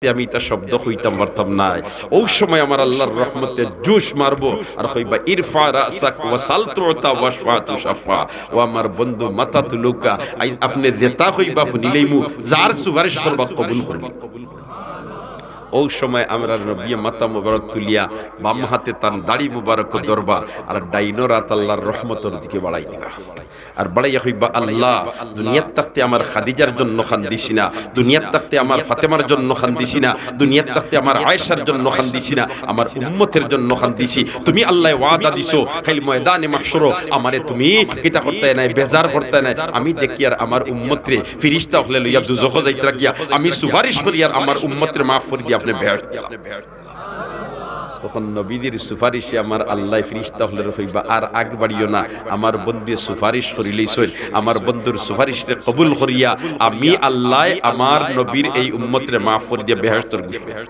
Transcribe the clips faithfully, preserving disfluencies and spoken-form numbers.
আমি ইতা শব্দ কইতাম পারতাম নায়। অউ সময় আমার আল্লার রহমতে জোশ মারবো আর কইবা, "ইরফা রাসাক ওয়াসাল তুতা ওয়াশফা তুশাফা।" ও আমার বন্ধু, মাথা তুলউক্কা, আই-, আপনে যেতা কইবা হুনিলাইমু, যার সুপারিশ করবা কবুল করমু। অউ সময় আমরার নবীয়ে মাথা মুবারক তুলিয়া বাম হাতে তান দাড়ি মুবারক ধরবা আর ডাইনর আত আল্লার রহমতর দিকে বাড়াই দিবা। আর বাড়াইয়া কইবা, "আল্লাহ, দুনিয়াত থাকতে আমার খাদিজার জন্য কান্দিছি না, দুনিয়াত থাকতে আমার ফাতেমার জন্য কান্দিছি না, দুনিয়াত থাকতে আমার আয়েশার জন্য কান্দিছি না, আমার উম্মতের জন্য কান্দিছি। তুমি আল্লায় ওয়াদা দিছো, কাইল ময়দানে মাহশরো আমারে তুমি কিতা করতায় নায়, বেজার করতায় নায়। আমি দেখিয়ার আমার উম্মতরে ফিরিস্তা অকলে লইয়া দুজখো যাইতরা গিয়া, আমি সুপারিশ করিয়ার আমার উম্মতরে মাফ করি দিয়া আপনে বেহেশত।" তখন নবীজির সুপারিশে আমার আল্লায় ফিরিস্তা অকলরে কইবা, "আর আগ বাড়িও না, আমার বন্ধুয়ে সুপারিশ করিলাইছইন, আমার বন্ধুর সুপারিশরে কবুল করিয়া আমি আল্লায় আমার নবীর এই উম্মতরে মাফ করি দিয়া বেহেশতর ঘোষণা।"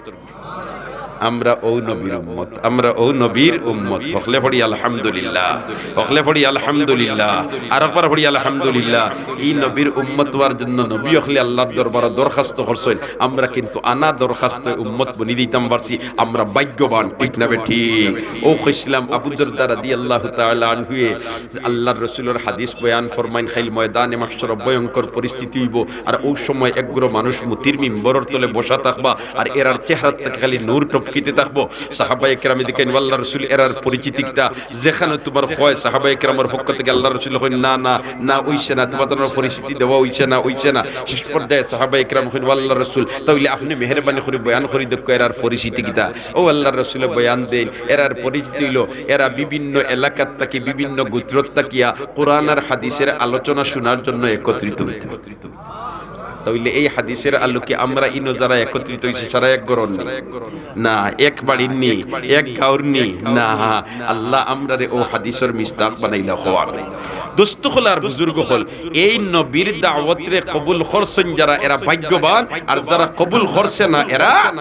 আমরা অউ নবীর উম্মত, আমরা অউ নবীর উম্মত। হকলে পড়ি আলহামদুলিল্লাহ, হকলে পড়ি আলহামদুলিল্লাহ, আরকবার পড়ি আলহামদুলিল্লাহ। ই নবীর উম্মত অওয়ার জন্য নবী অকলে আল্লার দরবারো দরখাস্ত করছইন, আমরা কিন্তু আনা দরখাস্তে উম্মত বনি দিতাম পারছি, আমরা ভাগ্যবান, ঠিক না বেঠিক? অউ কইছিলাম আবু দরদা রাদিয়াল্লাহু তাআলা আনহুয়ে আল্লার রসুলর হাদিস বয়ান ফরমাইন, কাইল ময়দানে মাহশরো ভয়ঙ্কর পরিস্থিতি অইবো, আর অউ সময় একগুলো মানুষ মুতির মিম্বরর তলে বসা থাকবা, আর এরার চেহারাত থাকি খালি নূর টপকিতে থাকবো। সাহাবায়ে কেরামে জিকাইন, "ও আল্লার রসুল, এরার পরিচিতি কিতা?" যেখানো তুমার কয়, সাহাবায়ে কেরামর পক্ষ থাকি আল্লার রসুলে কইন, "না, না, না, অইছে না, তুমার তানর পরিচিতি দেওয়া অইছে না, অইছে না।" শেষ পর্যায়ে সাহাবায়ে কেরাম কইন, "ও আল্লার রসুল, তা অইলে আপনে মেহেরবানি করি বয়ান করি দেউক্কা, এরার পরিচিতি কিতা?" অউ আল্লার রসুলে বয়ান দেইন, এরার পরিচিতি অইলো, এরা বিভিন্ন এলাকাত থাকি, বিভিন্ন গোত্রত থাকিয়া কোরআন আর হাদিসের আলোচনা শুনার জন্য একত্রিত অইতা। তা অইলে এই হাদিসের আলোকে আমরা ইনো যারা একত্রিত অইছি, সারা এক ঘরর নি? না। এক বাড়ির নি? এক গাঁওর নি? না। আল্লাহ আমরারে অউ হাদিসর মিসদাক বানাইলা, কও আমিন। দোস্ত অকল আর বুজুর্গ অকল, এই নবীর দাওয়াতরে কবুল করছইন যারা, এরা ভাগ্যবান, আর যারা কবুল করছে না, এরা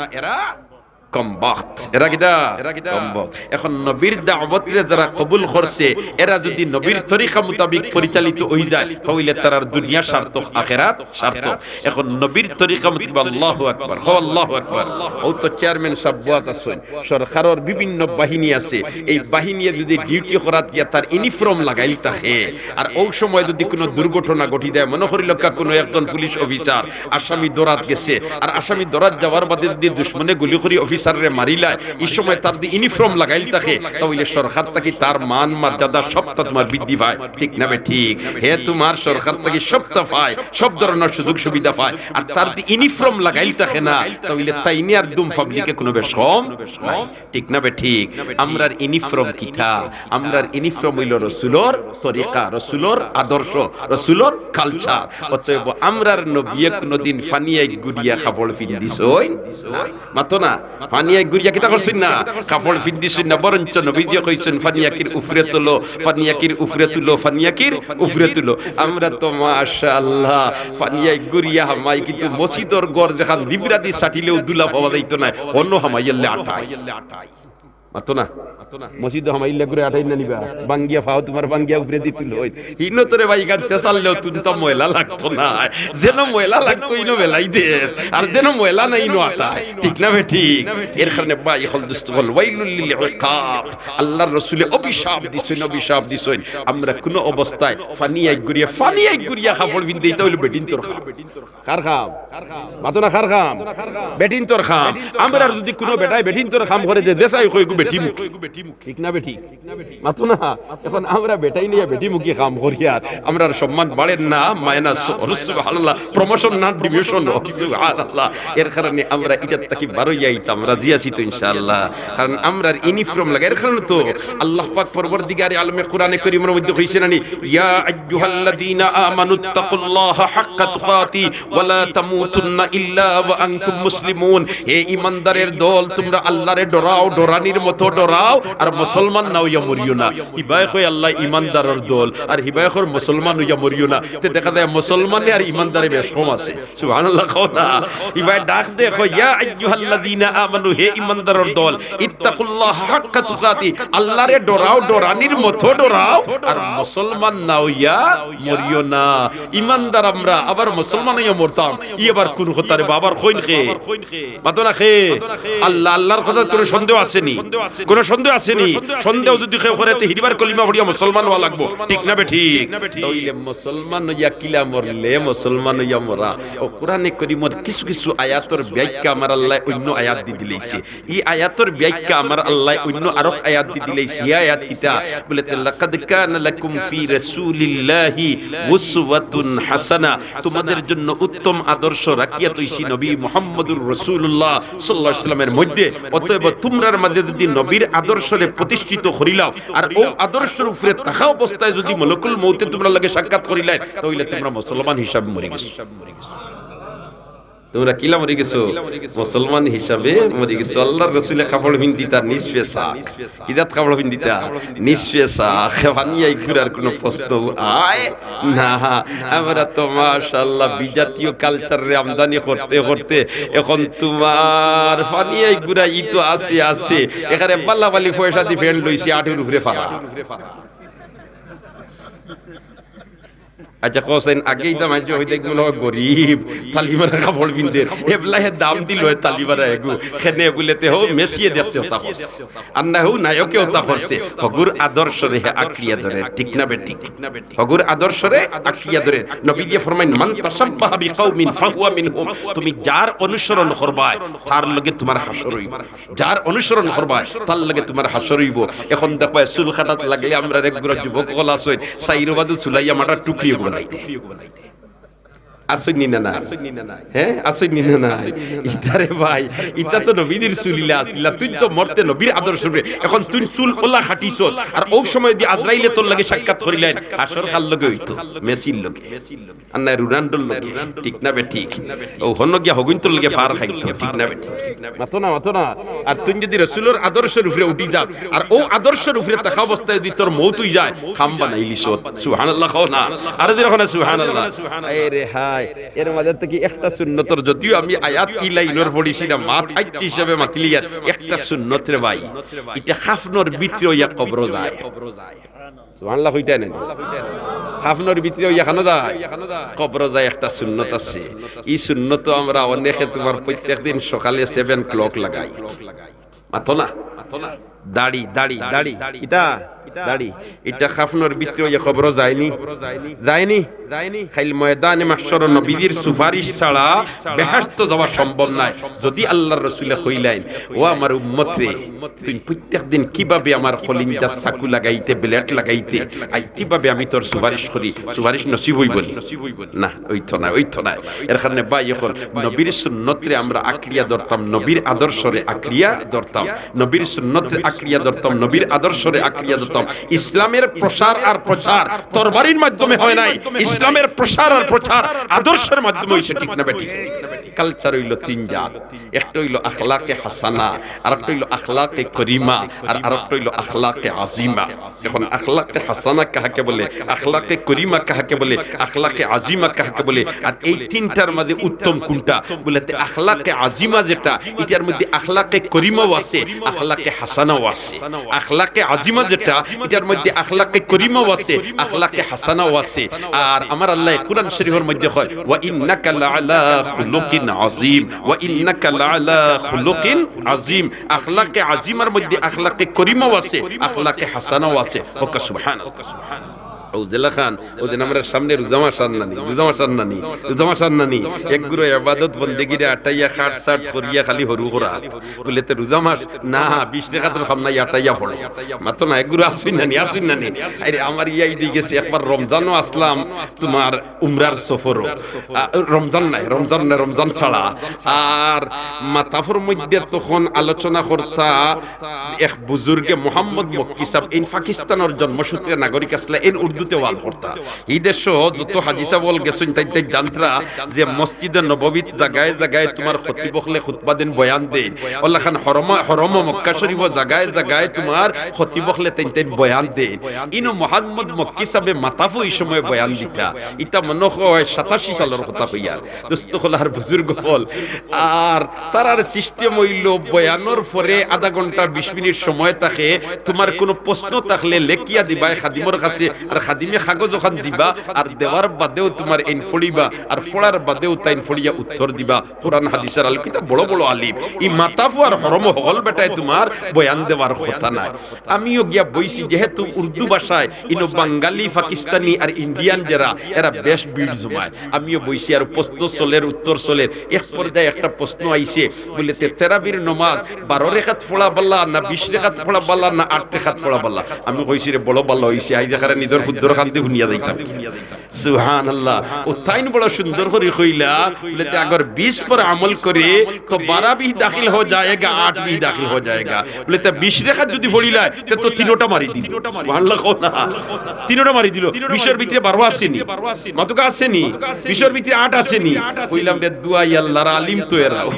কমবখত। এরা কিতা? কমবখত। এখন নবীর দাওয়াতরে যারা কবুল করছে, এরা যুদি নবীর তরিকা মোতাবিক পরিচালিত অইযায়, তা অইলে তারার দুনিয়া সার্থক, আখেরাত সার্থক। এখন নবীর তরিকা মোতাবিক, আল্লাহু আকবার, কও আল্লাহু আকবার। অউ তো চেয়ারম্যান সাব বওয়াত আছইন, সরকারর বিভিন্ন বাহিনী আছে, এই বাহিনীয়ে যুদি ডিউটি করাত গিয়া তার ইউনিফর্ম লাগাইল থাকে, আর অউ সময় যুদি কুনু দুর্ঘটনা ঘটি যায়, মনো করিলাউক্কা কুনু একজন পুলিশ অফিসার আসামি ধরাত গেছে, আর আসামি ধরাত যাওয়ার বাদে যুদি দুশমনে গুলি করি অফিসাররে মারিলায়, ই সময় তার যুদি ইউনিফর্ম লাগাইল থাকে, তা অইলে সরকার থাকি তার মান মর্যাদা সবতা তুমার বৃদ্ধি পায়, ঠিক না বেঠিক? হে তুমার সরকার থাকি সবতা পায়, সব ধরনর সুযোগ সুবিধা পায়, আর তার যুদি ইউনিফর্ম লাগাইল থাকে না, তা অইলে তাইনে আর দুম পাবলিকে কুনু বেশকম নাই। ঠিক না বেঠিক? আমরার ইউনিফর্ম কিতা? আমরার ইউনিফর্ম অইলো রসুলর তরিকা, রসুলর আদর্শ, রসুলর কালচার। অতএব আমরার নবীয়ে কুনুদিন ফানিয়াই গুরিয়া কাপড় পিন্দিছইন না। মাতো না, ফানিয়াই গুরিয়া কিতা করছইন না? কাপড় পিন্দিছইন না, বরঞ্চ নবীজিয়ে কইছইন, "ফানিয়াকির উফরে তুলো, ফানিয়াকির উফরে তুলো, ফানিয়াকির উফরে তুলো।" আমরা তো মাশাআল্লাহ ফানিয়াই গুরিয়া হামাই, কিন্তু মসজিদর ঘর যেখান দিবরাদি ছাটিলেও ধুলা পাওয়া যাইতো নায়, হনো হামাইয়ারলে আটাই। মাতো না? মসজিদো হামাইলে গুরে আটাই না নিবা? বাঙ্গিয়া ফাও তুমার বাঙ্গিয়া উফরেদি তুলইন। হিনো তোরে ভাই ইখান ছেছাড়লেও তুনতা ময়লা লাগতো নায়। যেনো ময়লা লাগতো ইনো বেলাই দের। আর যেনো ময়লা নাই ইনো আটাই। ঠিক না বেঠিক? এর কারণে ভাই অকল দোস্ত অকল, ওয়াইলুল লিল ইকাব। আল্লার রসুলে অভিশাপ দিছইন, অভিশাপ দিছইন। আমরা কুনু অবস্থায় ফানিয়াই গুরিয়া, ফানিয়াই গুরিয়া কাপড় পিন্দিতা অইলো বেটিন্তর কাম। কার কাম? মাতো না, কার কাম? বেটিন্তর কাম। আমরার যুদি কুনু বেটায় বেটিন্তর কাম করে দে, দেশাই কইগু বেটিমুখী। ঠিক না বেঠিক? মাতো না। এখন আমরা বেটাইন অইয়া বেটিমুখী কাম করিয়ার আমরার সম্মান বাড়ের না, মাইনাস অর, সুবহানাল্লাহ, প্রমোশন না ডিমোশন অর, সুবহানাল্লাহ। এর কারণে আমরা ইটার থাকি বারইয়া আইতাম, রাজি আছি তো ইনশাআল্লাহ। কারণ আমরার ইউনিফর্ম লাগে, এর কারণে তো আল্লাহ পাক পরওয়ারদিগারে আলমে কোরআনে করিমর মধ্যে কইছইন না নি, "ইয়া আইয়ুহাল্লাযীনা আমানুত্তাকুল্লাহা হাক্কা তুকাতিহি ওয়া লা তামুতুন্না ইল্লা ওয়া আনতুম মুসলিমুন।" হে ইমানদারের দল, তুমরা আল্লারে ডরাও, ডরানির মতো মতো ডরাও আর মুসলমান না অইয়া মরিও না। হিবায় কয় আল্লায় ইমানদারর দল, আর হিবায় কয় মুসলমান অইয়া মরিও না। তে দেখা যায় মুসলমানে আর ইমানদারে বেশ কম আছে। সুবহানাল্লাহ কও না। হিবায় ডাক দে কয়, "ইয়া আইয়ুহাল্লাযীনা আমানু, হে ইমানদারর দল, ইত্তাকুল্লাহা হাক্কা তুকাতি, আল্লারে ডরাও, ডরানির মতো ডরাও, আর মুসলমান না অইয়া মরিও না।" ইমানদার আমরা, আবার মুসলমান অইয়া মরতাম, ই আবার কুন কথা রে বা? আবার কইন কে? মাতো না কে? আল্লাহ, আল্লাহর কথাত কুনু সন্দেহ আছে নি? কুনু সন্দেহ আছে নি? সন্দেহ যুদি কেউ করে, তে হিরিবার কলিমা পড়িয়া মুসলমান অওয়া লাগবো, ঠিক না বেঠিক? তাইলে মুসলমান অইয়া কিলা মরলে মুসলমান অইয়া মরা। অউ কোরআনে করিমর কিছু কিছু আয়াতর ব্যাখ্যা আমার আল্লায় অইন্য আয়াত দি দিলাইছে। ই আয়াতর ব্যাখ্যা আমার আল্লায় অইন্য আরক আয়াত দি দিলাইছে। ই আয়াত কিতা? বলে, "লাকাদ কানা লাকুম ফি রাসূলিল্লাহি উসওয়াতুন হাসানা।" তোমাদের জন্য উত্তম আদর্শ রাখিয়া থইছি নবী মুহাম্মদুর রাসূলুল্লাহ সাল্লাল্লাহু আলাইহি ওয়াসাল্লামের মধ্যে। অতএব তোমরার মাঝে যুদি নবীর আদর্শরে প্রতিষ্ঠিত করিলাও, আর অউ আদর্শর উপরে থাকা অবস্থায় যুদি মলকুল মউতে তোমরার লগে সাক্ষাৎ করিলায়, তাইলে তোমরা মুসলমান হিসাবে মরি গেছো। তোমরা কিলা মরি গেছো? মুসলমান হিসাবে মরি গেছো। আল্লাহর রসুলে কাপড় পিন্দিতা নিসফে সাক। কিজাত কাপড় পিন্দিতা? নিসফে সাক। পানি আইগুরার কুনু প্রশ্ন আয় না। আমরা তো মাশাআল্লাহ বিজাতীয় কালচাররে আমদানি করতে করতে এখন তুমার পানি আইগুরা ই তো আছে আছে। এখানে বালা বালি পয়সা দি ফেল লইছি আটুর উপরে ফাড়া। আচ্ছা, কও চাইন, আগেই তো মানষে কইতা, "ইগু মনে অয় গরিব, তালি মারা কাপড় পিন্দের, এবলা হে দাম দিল হে তালি মারা এগু।" কেনে বুলে তে হউ মেসিয়ে দেখছে অতা করছে, আর না হউ নায়কে অতা করছে। হগুর আদর্শরে হে আঁকড়িয়া ধরের, ঠিক না বেঠিক? হগুর আদর্শরে আঁকড়িয়া ধরের। নবীজিয়ে ফরমাইন, "মান তাশাব্বাহা বিকাওমিন ফাহুয়া মিনহুম।" তুমি যার অনুসরণ করবায়, তার লগে তুমার হাশর অইবো। যার অনুসরণ করবায়, তার লগে তুমার হাশর অইবো। এখন দেখবায়, চুল কাটাত লাগলে আমরার এক গুরা যুবক অকল আছইন, চাইরো বাদু চুলাইয়া মাটার টুকরি অগু বানাইতে। আছইন নি না নাই? হে, আছইন নি না নাই? ইতারে ভাই, ইতা তো নবীজির চুল ইলা আছিল না। তুইন তো মরতে নবীর আদর্শরে। এখন তুইন চুল অলা কাটিছস, আর অউ সময় দি আজরাইলে তোর লগে সাক্ষাৎ করিলাইন, হাশর কার লগে অইতো? মেসির লগে। আর নায় রোনাল্ডোর লগে, ঠিক না বেঠিক? অউ হনো গিয়া হগুইন্তর লগে ফার খাইতো, ঠিক না বেঠিক? মাতো না, মাতো না। আর তুইন যুদি রসুলর আদর্শর উপরে উঠি যাস, আর অউ আদর্শর উপরে থাকা অবস্থায় যুদি তোর মউত অইযায়, কাম বানাইলিছস। সুবহানাল্লাহ কও না। আরো জোরে কও না সুবহানাল্লাহ। আয় রে হায়, এর মাঝে থাকি একটা সুন্নতর, যদিও আমি আয়াত ই লাইনর পড়ছি না, মাত আইচ্ছা হিসাবে মাতিলিয়ার, একটা সুন্নত রে ভাই, ইটা কাফনর ভিতরে অইয়া কবরো যায়। সুবহানাল্লাহ কইতা নায় নি? কাফনর ভিতরে অইয়া কানো যায়, কবরো যায়, একটা সুন্নত আছে। ই সুন্নত আমরা অনেকে তুমার প্রত্যেক দিন সকালে সেভেন ক্লক লাগাই। মাতো না? দাড়ি, দাড়ি, দাড়ি। ইটা? দাড়ি। ইটা কাফনর ভিতরে অইয়া কবরো যায় নি? যায় নি? কাইল ময়দানে মাহশরো নবীজির সুপারিশ ছাড়া বেহেশতো যাওয়া সম্ভব নায়। যুদি আল্লাহর রসুলে কইলাইন, "ও আমার উম্মত রে, তুই প্রত্যেক দিন কিভাবে আমার কলিঞ্জাত চাকু লাগাইতে, ব্লেড লাগাইতে, আইজ কিভাবে আমি তোর সুপারিশ করি, সুপারিশ নসিব অইবো নি?" না, অইতো নায়, অইতো নায়। এর কারণে ভাই, এখন নবীর সুন্নতরে আমরা আঁকড়িয়া ধরতাম, নবীর আদর্শরে আঁকড়িয়া ধরতাম, নবীর সুন্নতরে আঁকড়িয়া ধরতাম, নবীর আদর্শরে আঁকড়িয়া ধরতাম। ইসলামের প্রসার আর প্রচার তরবারির মাধ্যমে হয় নাই, ইসলামের প্রসার আর প্রচার আদর্শের মাধ্যমে অইছে, ঠিক না বেঠিক? কালচার অইলো তিন জাত, একটা অইলো আখলাকে হাসানা, আরেকটা অইলো আখলাকে করিমা, আর আরেকটা অইলো আখলাকে আজিমা। এখন আখলাকে হাসানা কাহাকে বলে, আখলাকে করিমা কাহাকে বলে, আখলাকে আজিমা কাহাকে বলে, আর এই তিনটার মাঝে উত্তম কোনটা? বলে, তে আখলাকে আজিমা যেটা, ইটার মধ্যে আখলাকে করিমাও আছে, আখলাকে হাসানাও আছে। আখলাকে আজিমা যেটা, ইটার মধ্যে আখলাকে করিমাও আছে, আখলাকে হাসানাও আছে। আর আমার আল্লায় কোরআন শরীফর মধ্যে কয়, "ওয়া ইন্নাকা লাআলা খুলুকিন আযীম, ওয়া ইন্নাকা লাআলা খুলুকিন আযীম।" আখলাকে আজিমার মধ্যে আখলাকে করিমাও আছে, আখলাকে হাসানাও আছে। কউক্কা সুবহানাল্লাহ। অউ যেলাখান, অউ দিন আমরার সামনে রোজা মাস আর নানি, রোজা মাস আর নানি, রোজা মাস আর নানি। এক গুরু ইবাদত বন্দেগিরে আটাইয়া খাট সাট করিয়া খালি হুরু করা। বুলে, "তে রোজা মাস না, বিশ রেকাতর কাম নাই, আটাইয়া পড়ো।" মাতো না, এক গুরু আছইন নানি, আছইন নানি। আরে আমার ইয়াদ অইগেছে, একবার রমজানো আছলাম, তুমার উমরার সফরো। আ, রমজান নায়, রমজান নায়, রমজান ছাড়া। আর মাতাফর মধ্যে তখন আলোচনা করতা এক বুজুর্গে মোহাম্মদ মক্কি সাব, এইন পাকিস্তানর জন্মসূত্রে নাগরিক আছলা, এইন উর্দু ওয়াজ করতা। ই দেশো যত হাজি সাব অকল গেছইন, তাইন তাইন জানতরা যে মসজিদে নববীত জাগায় জাগায় তুমার খতিব অকলে খুতবা দেইন, বয়ান দেইন। অলাখান হরমা-, হরমো মক্কা শরীফো জাগায় জাগায় তুমার খতিব অকলে তাইন তাইন বয়ান দেইন। ইনো মোহাম্মদ মক্কি সাবে মাতাফো ই সময় বয়ান দিতা। ইতা মনো অয় সাতাশি সালর কথা কইয়ার। দোস্ত অকল আর বুজুর্গ অকল, আর তারার system অইলো বয়ানর পরে আধা ঘন্টা বিশ মিনিট সময় থাকে, তুমার কুনু প্রশ্ন থাকলে লেখিয়া দিবায় খাদিমর কাছে, আর খাদিমে কাগজ অখান দিবা, আর দেওয়ার বাদেও তুমার এইন পড়িবা, আর পড়ার বাদেও তাইন পড়িয়া উত্তর দিবা। কোরআন হাদিসর আলোকিত বড় বড় আলিম, ই মাতাফো আর হরমো হকল বেটায় তুমার বয়ান দেওয়ার কথা নায়। আমিও গিয়া বইছি, যেহেতু উর্দু ভাষায় ইনো বাঙালি, পাকিস্তানি আর ইন্ডিয়ান যেরা, এরা বেশ ভিড় জমায়। আমিও বইছি আর প্রশ্ন চলের, উত্তর চলের। এক পর্যায়ে একটা প্রশ্ন আইছে, বুলে, "তে তেরাবির নমাজ বারো রেকাত পড়া বালা না বিশ রেকাত পড়া বালা না আট রেকাত পড়া বালা?" আমি কইছি, "রে, বড় বালা অইছে, আইজ এখানে নিজর ফুদ্দর কান্দি হুনিয়া যাইতাম।" সুবহানাল্লাহ। ও তাইন বড় সুন্দর করি কইলা, বুলে, "তে আগর বিশ পর আমল করে তো বারা ভি দাখিল হো যায়েগা, আট ভি দাখিল হো যায়েগা।" বুলে, "তে বিশ রেকাত যুদি পড়িলায়, তে তো তিনোটা মারি দিল।" সুবহানাল্লাহ কও না। তিনোটা মারি দিল। বিশর ভিতরে বারো আছে নি? মাতুকা আছে নি? বিশর ভিতরে আট আছে নি? কইলাম, "রে দুয়াই আল্লাহর আলিম তো এরাও।"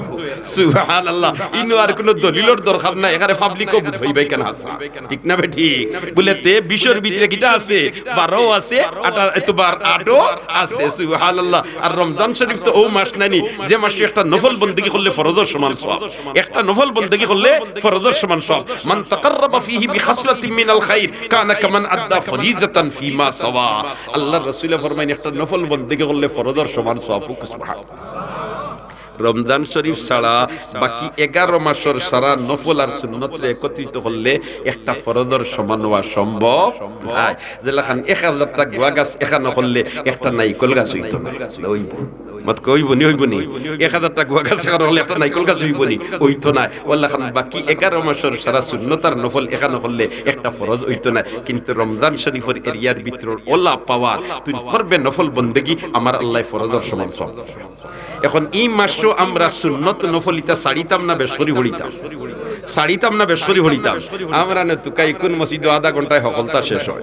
সুবহানাল্লাহ। ইনো আর কুনু দলিলর দরকার নাই, এখানে পাবলিকও বুঝ অইবায় কেন হাছা। ঠিক না বেঠিক? বুলে, "তে বিশর ভিতরে কিতা আছে? বারো আছে, আটা-, এতবার আটও আছে।" সুবহানাল্লাহ। আর রমজান শরীফ তো অউ মাস নানি, যে মাসো একটা নফল বন্দেগি করলে ফরজর সমান সওয়াব। একটা নফল বন্দেগি করলে ফরজর সমান সওয়াব। "মান তাকাররাবা ফিহি বিখাসলাতিন মিনাল খাইর কানা কামান আদ্দা ফরিজাতান ফিমা সাওয়া।" আল্লাহর রাসূলে ফরমাইন, একটা নফল বন্দেগি করলে ফরজর সমান সওয়াব। সুবহান। রমজান শরীফ ছাড়া বাকি এগারো মাসর সারা নফল আর সুন্নতরে একত্রিত করলে একটা ফরজর সমান অওয়া সম্ভব নায়। যেলাখান এক হাজারটা গুয়া গাছ একখানো করলে একটা নাইকল গাছ অইতো নায়। অইবো? মাত কইবো নি, অইবো নি? এক হাজারটা গুয়া গাছ একখানো করলে একটা নাইকল গাছ অইবো নি? অইতো নায়। অলাখান বাকি এগারো মাসর সারা সুন্নত আর নফল একখানো করলে একটা ফরজ অইতো নায়। কিন্তু রমজান শরীফর এরিয়ার ভিতরর অলা পাওয়ার, তুই করবে নফল বন্দেগি, আমার আল্লায় ফরজর সমান সওয়াব। এখন ই মাসো আমরা সুন্নত নফল ইতা ছাড়িতাম না বেশ করি পড়িতাম? ছাড়িতাম না বেশ করি পড়িতাম? আমরা না তুকাই কুন মসজিদো আধা ঘন্টায় হকলতা শেষ অয়?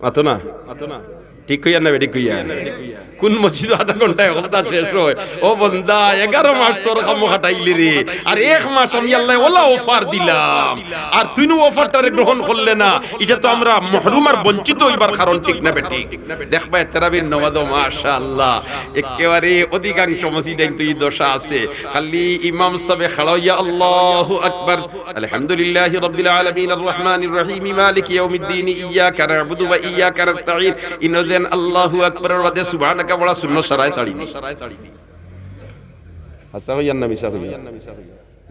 মাতো না? ঠিক কইয়ার না বেঠিক কইয়ার? কুন মসজিদো আধা ঘন্টায় হকলতা শেষ অয়? ও বন্দা, এগারো মাস তোর কামো খাটাইলি রে, আর এক মাস আমি আল্লায় অলা offer দিলাম, আর তুই নু offerটারে গ্রহণ করলে না, ইটা তো আমরা মহরুম আর বঞ্চিত অইবার কারণ, ঠিক না বেঠিক? দেখবায়, তেরাবির নমাজো মাশাআল্লাহ, একেবারে অধিকাংশ মসজিদাইন তো ই দশা আছে। খালি ইমাম সাবে খাড়া অইয়া আল্লাহু আকবার, আলহামদুলিল্লাহি রাব্বিল আলামিন, আর রহমানির রহিম, মালিকি ইয়াউমিদ্দিন, ইয়াকা না'বুদু ওয়া ইয়াকা নাস্তাইন। ইনো যেন আল্লাহু আকবারর বাদে সুবহানাকা পড়া সুন্নত সারায় ছাড়ি দি। হাছা কইয়ার না মিছা কইয়ার?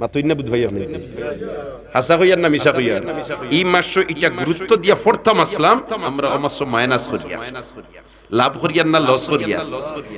মাতইন না বুঝ ভাই আপনি। হাছা কইয়ার না মিছা কইয়ার? ই মাসো ইটা গুরুত্ব দিয়া পড়তাম আছলাম, আমরা অউ মাসো minus করিয়ার। লাভ করিয়ার না loss করিয়ার?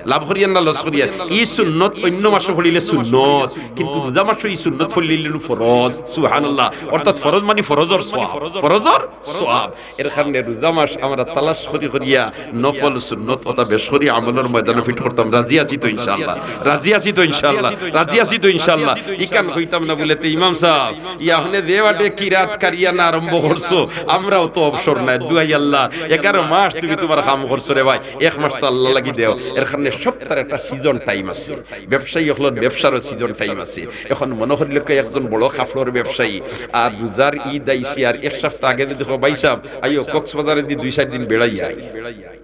লাভ করিয়ার না loss করিয়ার? ই সুন্নত অইন্য মাসো পড়িলে সুন্নত, কিন্তু রোজা মাসো ই সুন্নত পড়িলে ফরজ। সুবহানাল্লাহ। অর্থাৎ ফরজ মানি ফরজর সওয়াব। ফরজর সওয়াব। এর কারণে রোজা মাস আমরা তালাশ করি করিয়া নফল সুন্নত অতা বেশ করি আমলর ময়দানো fit করতাম। রাজি আছি তো ইনশাআল্লাহ? রাজি আছি তো ইনশাআল্লাহ? রাজি আছি তো ইনশাআল্লাহ? ইখান কইতাম না বুলে তে ইমাম সাব, ইয়া আপনে যে বাটে কিরাত কারিয়ানা আরম্ভ করছো, আমরাও তো অবসর নাই। দুয়াই আল্লাহ, এগারো মাস তুমি তুমার কাম করছো রে ভাই, এক মাস তো আল্লাহ লাগি দেও। এর কারণে সবতার একটা season time আছে, ব্যবসায়ী অকলর ব্যবসারও season time আছে। এখন মনো করিল কেউ একজন বড় কাপড়র ব্যবসায়ী, আর রোজার ঈদ আইছে, আর এক সপ্তাহ আগে যদি কও, "ভাই সাব, আইও, কক্সবাজারেদি দুই চাইর দিন বেড়াই আই।"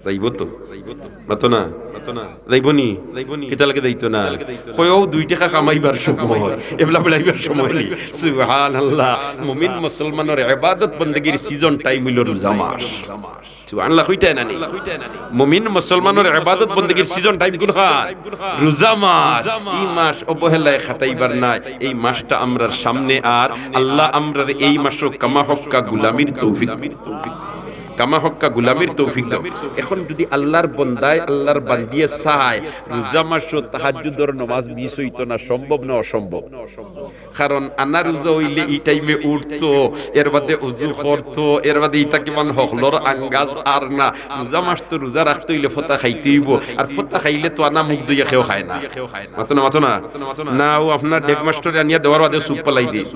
যাইবো তো? মাতো না? যাইবো নি? কিতা লাগি যাইতো না? কয়, "অউ দুই টেকা কামাইবার সময়, এবলা বেড়াইবার সময় নি।" সুবহানাল্লাহ। মুমিন মুসলমানর ইবাদত বন্দেগীর season time অইলো রোজা মাস। সুবহানাল্লাহ কইতায় না নি? মুমিন মুসলমানর ইবাদত বন্দেগীর season time কুনখান? রোজা মাস। ই মাস অবহেলায় খাটাইবার নায়। এই মাসটা আমরার সামনে, আর আল্লাহ আমরারে এই মাসো কামা হক্কা গুলামির তৌফিক, কামা হক্কা গুলামির তৌফিক দাও। এখন যদি আল্লাহর বন্দায়, আল্লাহর বান্দিয়ে চায়, রোজা মাসো তাহাজ্জুদর নমাজ miss অইতো না, সম্ভব না অসম্ভব? কারণ আনা রোজা অইলে ই টাইমে উঠতো, এর বাদে উজু করতো, এর বাদে ইতা কিমান হকলর আঙ্গাজ আর না। রোজা মাস তো রোজা রাখতে অইলে ফতা খাইতে অইবো, আর ফতা খাইলে তো আনা মুখ ধইয়া কেউ খায় না। মাতো না, মাতো না। না, ও আপনার ডেক মাস্টরে আনিয়া দেওয়ার বাদে সুপ পালাই দেয়।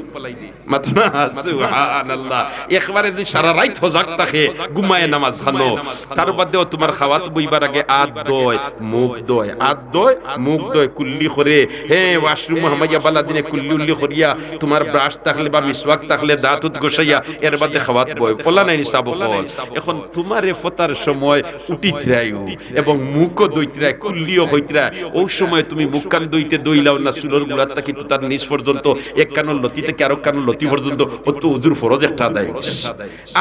মাতো না, সুবহানাল্লাহ। একবারে যদি সারা রাইত হজাগ থাকে, ঘুমায় নামাজ খানো, তার বাদেও তুমার খাওয়াত বইবার আগে আত ধয়, মুখ ধয়, আত ধয়, মুখ ধয়, কুল্লি করে, হে, ওয়াশরুমো হামাইয়া বালা দিনে কুল্লি উল্লি করিয়া, তুমার ব্রাশ থাকলে বা মিসওয়াক থাকলে দাঁত উত ঘষাইয়া, এর বাদে খাওয়াত বয়। বলা নাই নি সাব অকল? এখন তুমারে ফতার সময় উঠিতরায়ও এবং মুখও ধইতরায়, কুল্লিও কইতরায়, অউ সময় তুমি মুখখান ধইতে ধইলাও না, চুলর গুড়ার থাকি তুতার নিচ পর্যন্ত, এক কানর লতি থাকি আরক কানর লতি পর্যন্ত, অতো উজুর ফরজ একটা আদায় অইছে।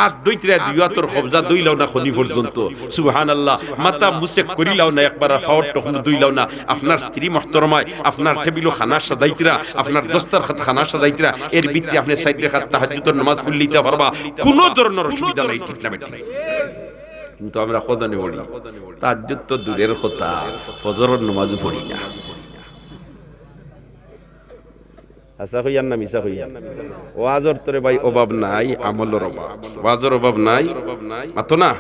আত ধইতরায় দুই আতর কবজা ধইলাও না খনি পর্যন্ত। সুবহানাল্লাহ। মাথা মুছেক করিলাও না একবার, আর পাওর টুকনু ধইলাও না। আপনার স্ত্রী মুহতরমায় আপনার টেবিলো খানা সাজাইতরা, আপনার দস্তরখাত খানা সাজাইতরা, এর ভিতরে আপনে চাইর রেকাত তাহাজ্জুদর নামাজ পড়িলিতা পারবা, কুনু ধরনর অসুবিধা নাই, ঠিক না বেঠিক? কিন্তু আমরা কয়জনে পড়ি? তাহাজ্জুদ তো দূরের কথা, ফজরর নামাজও পড়ি না। হাছা কইয়ার না মিছা কইয়ার? ওয়াজর তো রে ভাই অভাব নাই, আমলর অভাব। ওয়াজর অভাব নাই, মাতো না।